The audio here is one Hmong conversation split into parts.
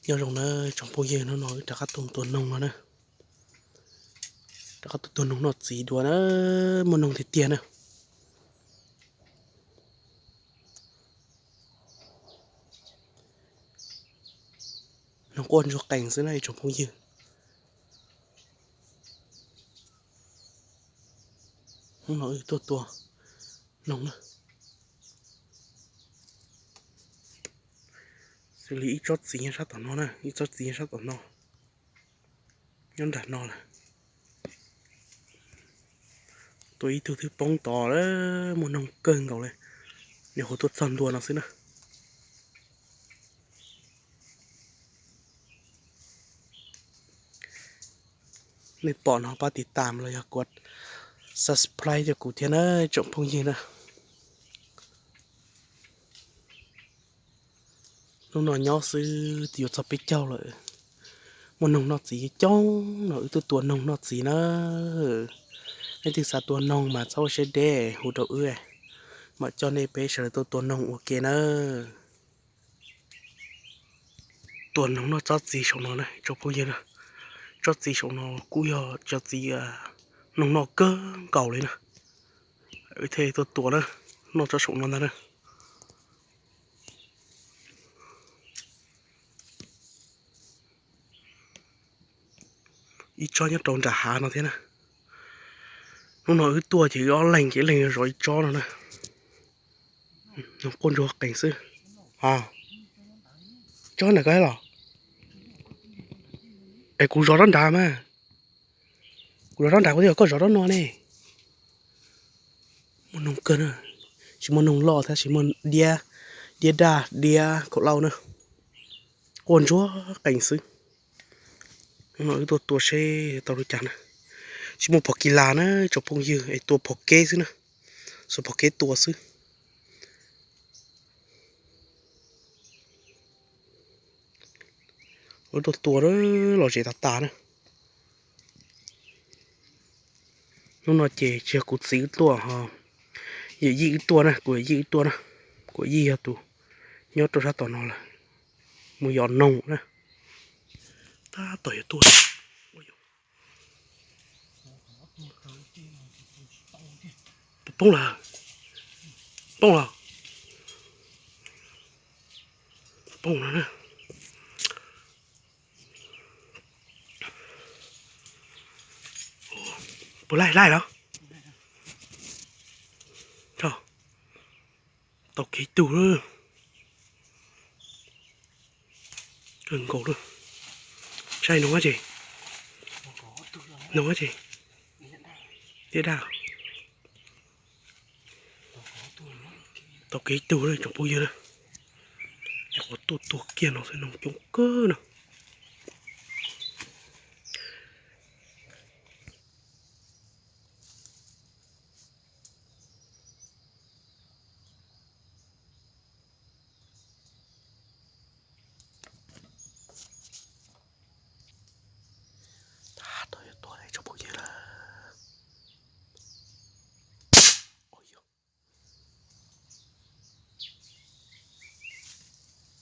Nyob zoo na tsoom phooj ywg, hnub no wb rov qab tuaj tua noog no na. Rov qab tuaj tua noog noj txiv dua na, muaj noog tiag tiag na. Noog quaj ntsuag qees xwb na ib tsoom phooj ywg. Hnub no wb tuaj tua noog na. Xws li ib tsob txiv nyob sab tom no na, ib tsob txiv nyob sab tom no, nyob nram no lawm. Tua ib tug twb poob tod lawm, muaj noog kawg nkaus li. Nyuam qhuav tuaj txog ntua no xwb na. Nej pom no pab tiv tam los yog kuv subscribe rau kuv thiab na tsoom phooj ywg na. Hnub no nyob xwb twb yuav txog peb caug lawm. Muaj noog noj txiv coob no, wb twb tua noog noj txiv na. Nej twg xav tua noog mas txhob ua siab deb, hu rau wb, mam coj nej peb sawv daws tuaj tua noog ua ke na. Tua noog noj tsob txiv saum no na tsoom phooj ywg na. Tsob txiv saum no kuj yog tsob txiv noog noj kawg nkaus li na. Wb thiaj tuaj tua na, noj tsob saum no ntag na. Ib tsob nyob rau nram hav no thiab na. Hnub no wb tuaj ces wb ob leeg ces ib leeg zov ib tsob no na. Noog quaj ntsuag qees xwb. Tsob nram koj los? Es kuv zov tsob nrad mas. Kuv zov tsob nrad kuv twb yog koj zov tsob no ne. Muaj noog kawg na, tsis muaj noog loj thiab tsis muaj diab, diab daj diab khaum lauj na. Quaj ntsuag qees xwb. Hnub no wb tuaj tua seb tau li cas na. Tsis muaj phom kis las na tsoom phooj ywg, es tua phom keb xwb na. Xuas phom keb tua xwb. Wb tuaj tua lom zem tas tas na. Hnub no ces tsis yog kuv txiv wb tuaj ho, yawm yij wb tuaj na, kuv yawm yij wb tuaj na. Kuv yawm yij yog tus nyob rau sab tom no lawm, mus yos noog na. Tab tom yuav tuaj. Poob lawm, poob lawm, poob lawm. Puas laij laij los? Tau kev tug lawm. Kawg nkaus lawm. Saib noog dab tsi? Noog dab tsi? Diab daj. Tau kev tug lawm tsoom phooj ywg na. Nyuam qhuav tuaj tua kiag no xwb, noog coob kawg no. Tab tom yuav tuag lawm tsoom phooj ywg lawm.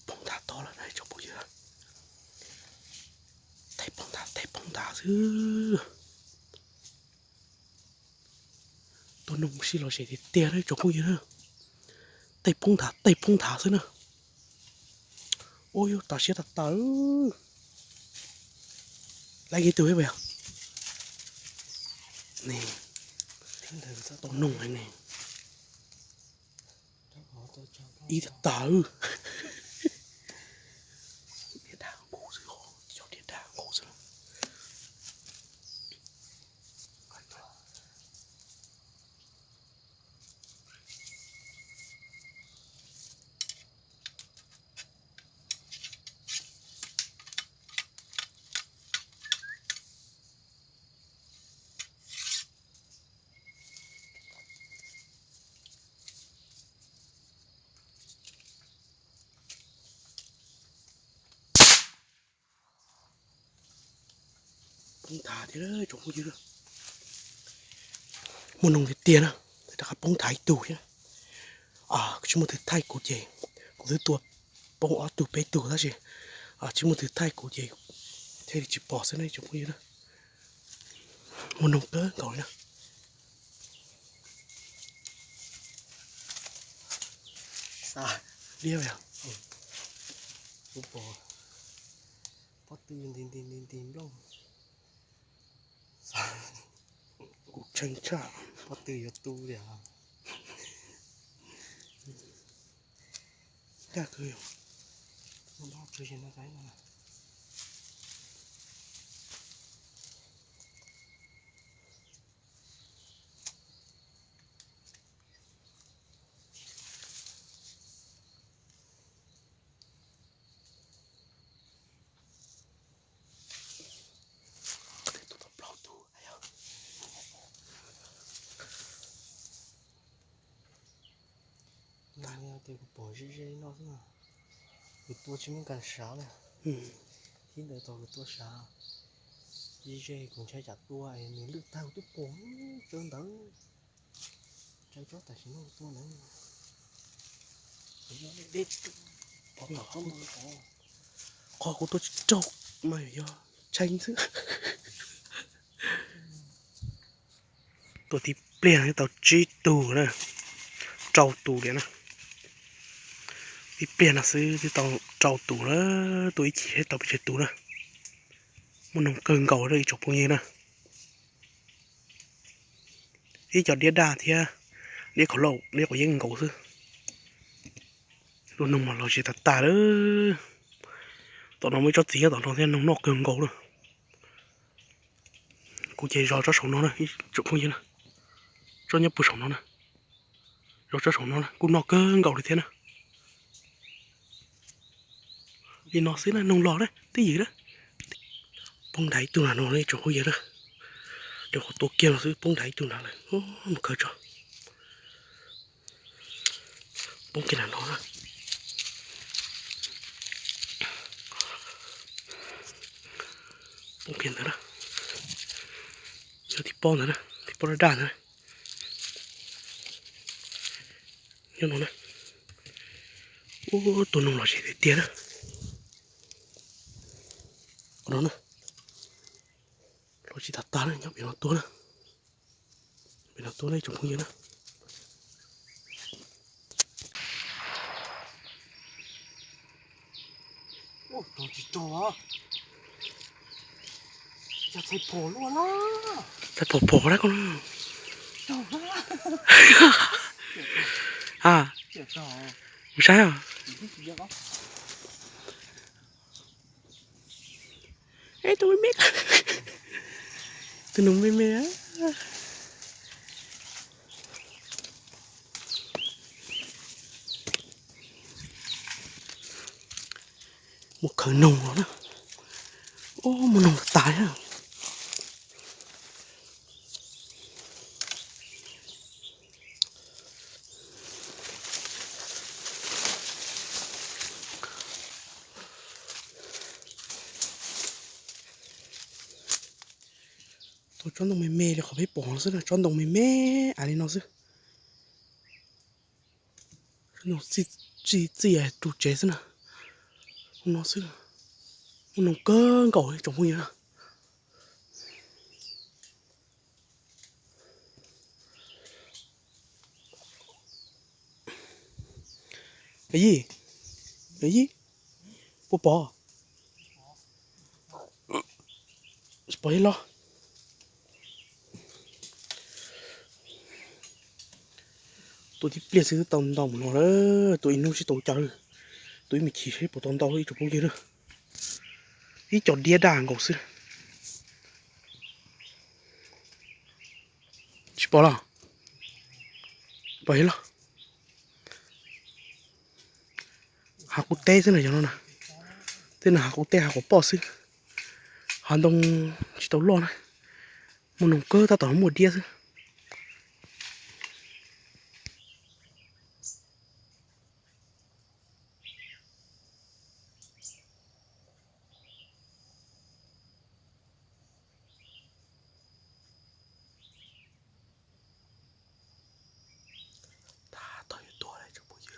Poob nthav tod lawm na tsoom phooj ywg. Tej poob nthav, tej poob nthav xwb. Tua noog sib lom zem tiag tiag na tsoom phooj ywg na. Tej poob nthav, tej poob nthav xwb na. Ua yus tas siab tas taw. Laib ib tug ib puas yog? Ne, tua noog heev ne. Ib tas taw. Diab daj nqus xwb, cov diab daj nqus xwb. Poob nthav thiab tsoom phooj ywg. Muaj noog tiag tiag na, rov qab poob nthav ib tug thiab. Kuv tsis muaj tus thaij kuv ces kuv twb tua poob ob tug peb tug tab sis Tsis muaj twg thaij kuv ces thiaj li tsis pom xwb na ib tsoom phooj ywg na. Muaj noog kawg nkaus li na. Liab, pob tw nti nti nti nti nplooj. Kuv tshee tshaj. Pob tw yuav tu li. Ncaj kawg yog. Tias kuv pom ze ze no xwb, kuv tua tsis muaj kas sav na. Thib ntawd tau kuv tua sav, ze ze kuv ntshai tsam tua nws lwj tag kuv twb pom tsawv ntawd. Tsawv tsob tam sim no tua ntawd. Qhov kuv tua tsis raug mas yog tshee xwb. Tua tib pliag twb tau tsib tug na, rau tus li na. Ib pliag no xwb twb tau rau tus na, tua ib chim tau pes tsawg tus na. Muaj noog kawg nkaus na ib tsoom phooj ywg na. Ib co diab daj thiab diab qhov lauj, diab quav yeeb nkaus xwb. Tus noog mas los tsis tas tas lawm. Tom no muaj ib tsob txiv nyob tom no thiab, noog noj kawg nkaus lawm. Kuv ces zov tsob saum no na ib tsoom phooj ywg na. Tsob nyob puag saum no na. Zov tsob saum no na kuj noj kawg nkaus li thiab na. Li no xwb na, noog los na twb ywm na. Poob nrad ib tug nrad no ib tsoom phooj ywg na. Cov qhov tua kiag no xwb poob nrad ib tug nrad lawm, mus khaws tso. Poob kiag nrad no na. Poob kiag ntawd na. Yog tib pob ntawd na, tib pob daj daj ntawd na. Nyob no na. Ub, tua noog los tsis tiag tiag na. No na. Los tsis tas tas na, nyob pem no tuaj na. Pem no tuaj na ib tsoom phooj ywg na. Tsis rau, yog txhais phom luaj na. Txhais phom phom na koj. A, mus saib. Tus me me, tus noog me me. Mus khaws noog los na. Ub, muaj noog tas na. Tus tsob ntoo me me li qhov peb pom no xwb na, tsob ntoo me me a li no xwb. Tsob ntoo txij txij ru tsev xwb na. Ub no xwb, ub no kawg nkaus tsoom phooj ywg na. Yij, yij, puas pom? Tsis pom li los. Tua tib pliag xwb twb tau ntau mus no lawm, tua ib hnub tsis tau cas li. Tua ib me chim seb puas tau ntau ib tsoom phooj ywg na. Ib co diab daj nkaus xwb. Tsis pom los? Pom li los. Hav qub teb xwb na yog no na. Tej no hav qub teb hav quas poj xwb. Hav ntoo tsis tau loj na. Muaj noog kawg tab tom muaj diab xwb. Tab tom yuav tuag lawm tsoom phooj ywg.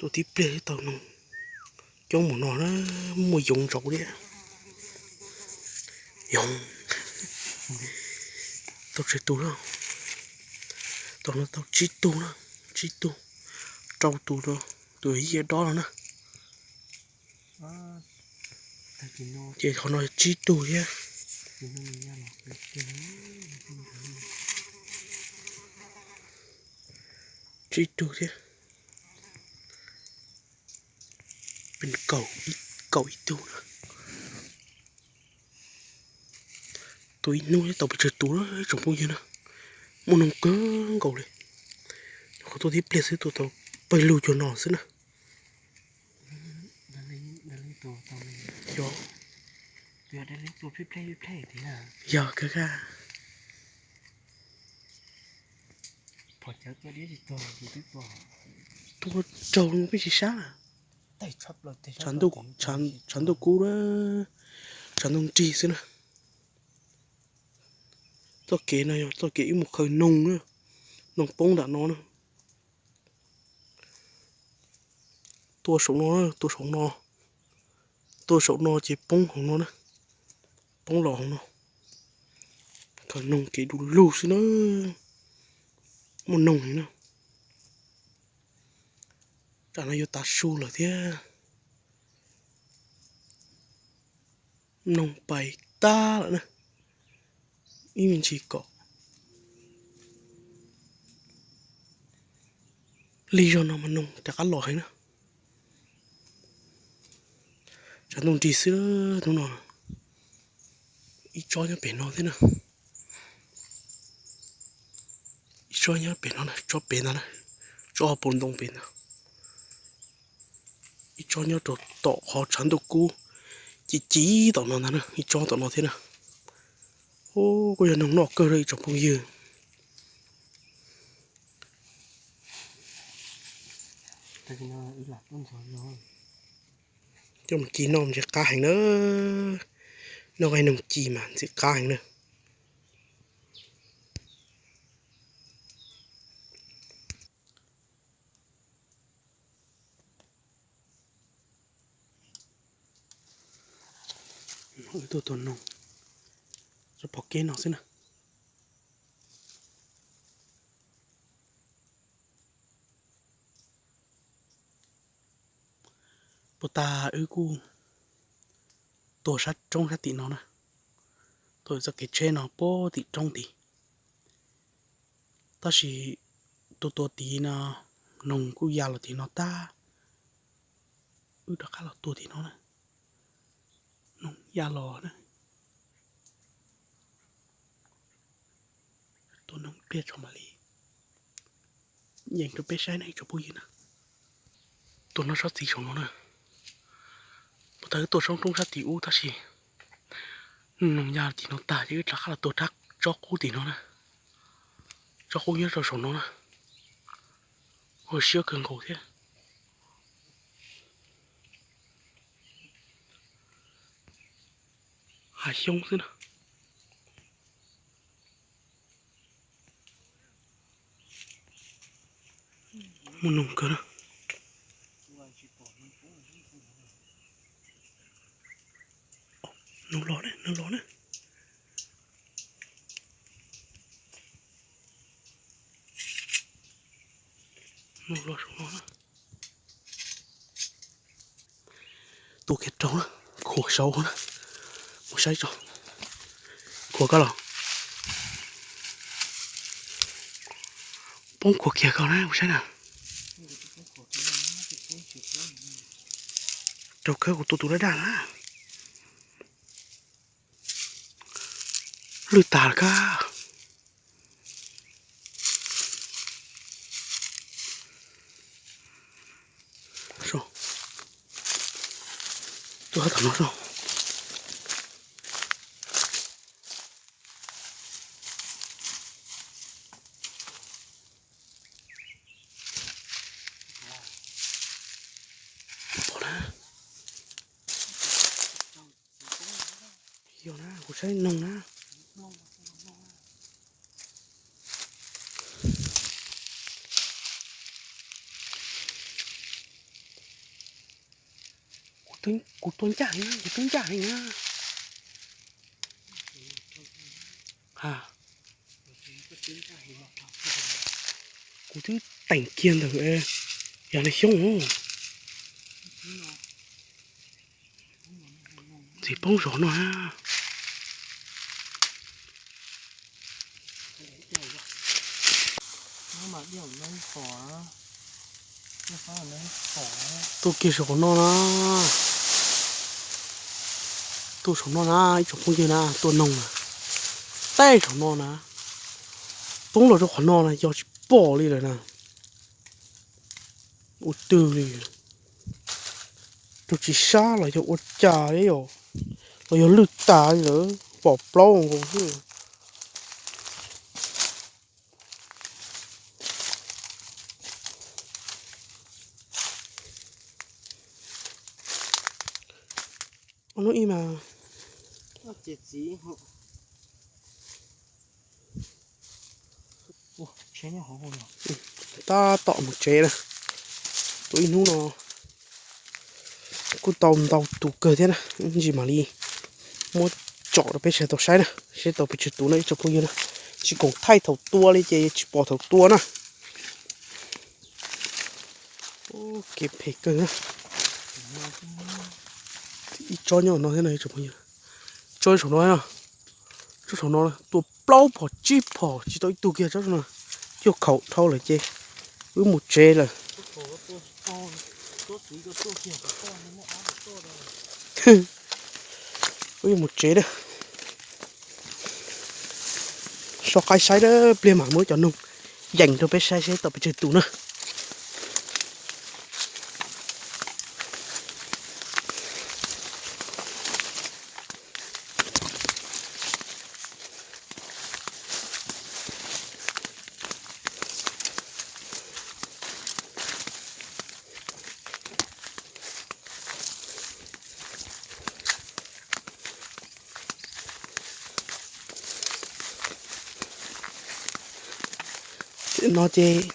Tus tib pliag twb tau noog coob mus no na, muaj yoov ntsaum thiab. Yoov tau tsawg tug na? Tom no tau tsib tug na, tsib tug, rau tus, tus yaj dob no na. Ces qhov no tsib tug thiab. Tsib tug thiab. Peb kaum ib tug na. Tua ib hnub tau pes tsawg tus na tsoom phooj ywg na. Muaj noog kawg nkaus li. Qhov tuaj tib pliag xwb tua tau pawg lug cuag no xwb na. Yog, yog kawg kawg. Tua raug peb tsis sab. Tshav ntuj kub, tshav ntuj nrig xwb na. Txoj kev no yog txoj kev wb mus khaws noog na, noog poob ntawm no na. Tua saum no, tua saum no, tua saum no ces poob hauv no na, poob los hauv no. Khaws noog kev du lug xwb na, muaj noog li na. Tsam no yuav tav su lawm thiab. Noog pais tag lawm na, ib me ntsis kom lig zog no mas noog rov qab los heev na. Tshav ntuj nrig xwb hnub no. Ib tsob nyob pem no thiab na. Ib tsob nyob pem no na, tsob pem ntag na, tsob hauv paus ntoo pem ntag. Ib tsob nyob rau tom qhov tshav ntuj kub ci ci tom no ntag na, ib tsob tom no thiab na. Kuj yog noog noj kawg li ib tsoom phooj ywg. Coj mus ci noj ntxim qab heev na, noj nqaij noog ci mas ntxim qab heev na. Wb tuaj tua noog rau pom kev no xwb na. Puag ta wb kuj tuaj sab roob sab tim no na, tuaj txoj kev tsheb no puag tim roob tid. Tab sis tua tua tid no noog kuj ya los tim no tag, wb rov qab los tua tim no na, noog ya los na. Tua noog pliag tso mam li yees rau peb saib na ib tsoom phooj ywg na. Tua no tsob txiv saum no na, puag ta wb tuaj sab roob sab tim ub tab sis noog ya tim no tag ces wb rov qab los tua tsob qub tim no na. Tsob qub nyob rau saum no na, ua siab kawg nkaus thiab. Hav xyoob xwb na. Muaj noog kawg na. Noog los ne, noog los ne. Noog los saum no na. Tua kiag raug na, khuam saud na. Mus saib tso. Khuam koj los. Poob khuam kiag koj na, mus saib na. Raug kawg, kuv tua tus daj daj na. Lwj tas lawm kab. Tuaj tom no so. Pom na. Yog na, kuv saib noog na. Kuv tua ncaj heev na, kuv twb ncaj heev na. Ha, kuv twb teem kiag ntawm yog li xyoob. Ntxim poob zog no. Tuaj kiag saum qhov no na. Tuaj saum no na ib tsoom phooj ywg na, tuaj noog na. Tej saum no na, poob los rau qhov no na yog tsis pom li lawm na. Ua twg li, rau tsis sab los yog ua cas li os, los yog lwj tas li lawm, pom plaub nkaus xwb. Hnub ib mas tab tom mus tsev na. Tuaj ib hnub no kuj tau ntau tus kawg thiab na, ntsis mam li muab tsom rau peb sawv daws tau saib na, seb tau pes tsawg tus na ib tsoom phooj ywg na. Tsis koom thaij thaum tua li ces tsis pom thaum tua na. Kev phem kawg na. Ib tsob nyob no thiab no ib tsoom phooj ywg. Tsob saum no, tsob saum no tua plaub phom tsib phom tsis tau ib tug kiag tsob saum no. Cuaj khaum dhau lawm ces wb mus tsev lawm. Wb mus tsev na. Soj qaib saib lawm pliag mam muab cov noog yees rau peb saib seb tau pes tsawg tus na. No ces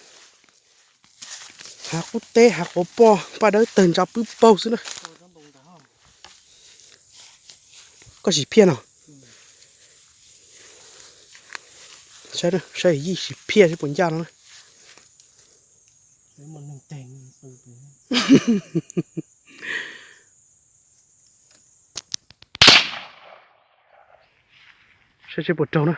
hav qub teb hav quav poj paj dawb tawg ntsa pwb paug xwb na. Koj sim phiaj no. Saib yij sim phiaj seb puas ncaj no na. Saib seb puas raug na.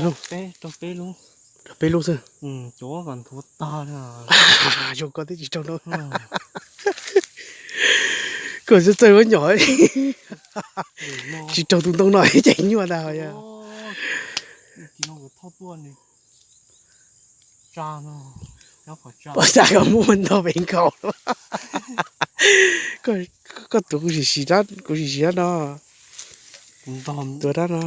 Raug peb lub xwb. Zoo koj twb tsis raug no. Koj txawj txawj ua nyom, tsis raug tus ntoo no ces nyuaj ntag. Pom tas koj muab ntog pem nkaus. Koj tus kuv sim siv, kuv sim siv dab no. Tua dab no.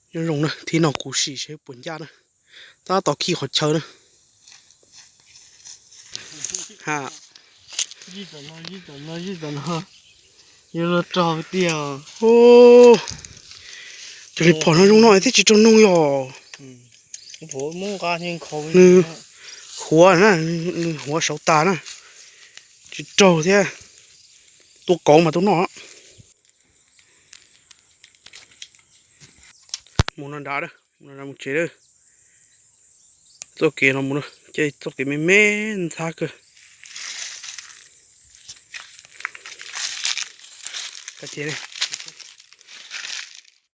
Nyob zoo na, thib no kuv sim seb puas ncaj na. Tab tom khi qhov chaw na. Cov li phom no zoo no thiab tsis raug noog yog. Nws huav na, nws huav saud tas na. Tsis raug thiab. Tua kauv mas tua noj. Mus no nrad, mus no nrad mus tsev lawm. Txoj kev no mus, ces txoj kev me me ntxhab kawg. Koj cia li